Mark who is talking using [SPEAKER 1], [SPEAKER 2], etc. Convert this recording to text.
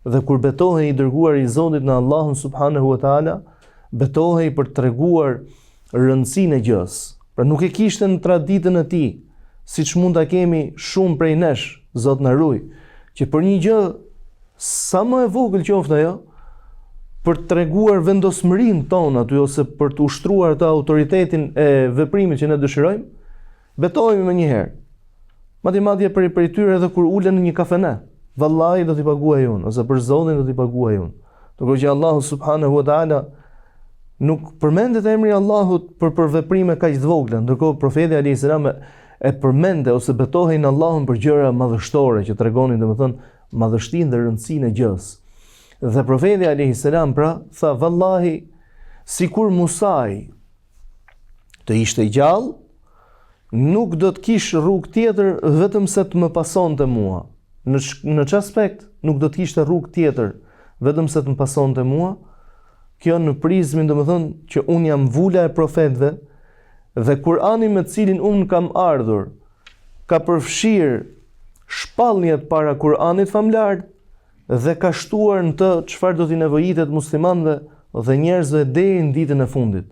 [SPEAKER 1] Dhe kur betohej i dërguari i Zotit në Allahun subhanahu wa taala, betohej për të treguar rëndësinë e gjësë. Pra nuk e kishte në traditën e tij, siç mund ta kemi shumë prej nesh, Zot na ruaj, që për një gjë sa më e vogël qoftë ajo, për të treguar vendosmërinë tonë aty ose për të ushtruar atë autoritetin e veprimit që ne dëshirojmë, betohemi menjëherë. Madje madje prej prej tyre edhe kur ulen në një kafene, vallahi do t'i paguaj unë ose për Zotin do t'i paguaj unë. Ndërkohë që Allahu subhanahu wa taala nuk përmendet emri i Allahut për për veprime kaq të vogla, ndërkohë profeti alayhis salam e përmendte ose betohej në Allahun për gjëra madhështore që tregonin domethënë madhështinë dhe rëndësinë e gjësë. Dhe profeti alayhis salam pra tha vallahi sikur Musai të ishte gjallë, nuk do të kish rrugë tjetër vetëm se të më pasonte mua. Në në ç'aspekt nuk do të kishte rrugë tjetër vetëm se të më pasonte mua? Kjo në prizmin, domethënë, që unë jam vula e profetëve dhe Kur'ani me të cilin unë kam ardhur ka përfshirë shpalljet para Kur'anit famëlartë dhe ka shtuar në të çfarë do t'i nevojitet muslimanëve dhe njerëzve deri në ditën e fundit.